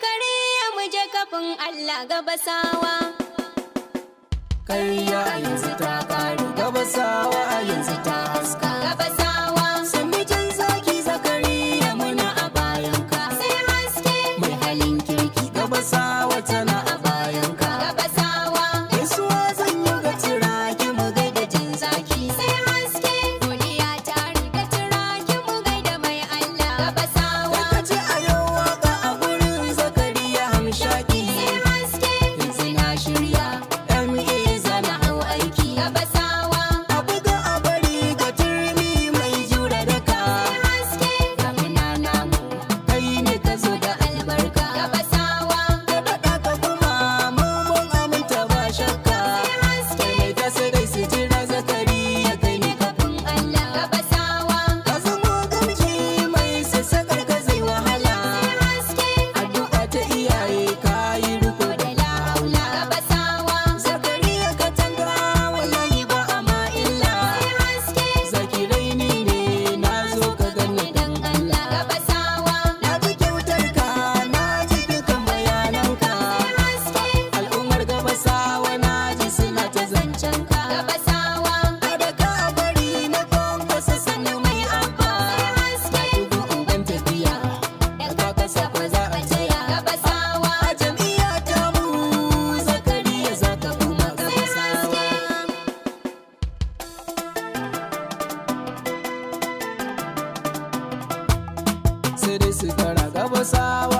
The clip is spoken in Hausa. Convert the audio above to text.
Zakariya, mu je kafin Allah, Gabasawa. Karya a yanzu ta kare, Gabasawa a yanzu ta haska. Gabasawa. Sannu jan zaki Zakariya, muna a bayanka. Sai haske. Mai halin kirki, Gabasawa tana a bayanka. Gabasawa. Gaisuwa zan yi ga Turaki, mu gaida jan zaki. Sai haske. Godiya ta riga Turaki, mu gaida mai Allah. Gabasawa. Ka ce a yau waka a gurin Zakariya hamshaki. Sai haske. Yanzu na shirya MA, zana hau aiki. Gabasawa. A buga a bari ga turmi mai jura daka. Sai haske. Damuna namu, kai ne ka zo da albarka. Gabasawa. Ka daɗa ka kuma mu mun aminta ba shakka. Sai haske. Mai ta sai dai su jira, Zakariya kai ne kafin Allah. Gabasawa. Ka zamo gamji mai sassaƙar ka zai wahala. Sai haske. Addu'a ta iyaye, ka yi riko da la'aula. Gabasawa. Zakariya katanga, wallahi ba a ma illa. Sai haske. Zakirai ni ne na zo, ka ganni dan Allah. Gabasawa. Na ji kyautar ka, na ji dukan bayananka. Sai haske. Al'ummar Gabasawa na ji suna ta zancen ka. Gabasawa. Kada ka bari na kwankwasa, sannu mai abba. Sai haske. Dubu uban tafiya, da ka kasa ko za a taya. Gabasawa. A jam'iyya ta mu, Zakariya za ka kuma Gabasawa. Sai dai su kara Gabasawa.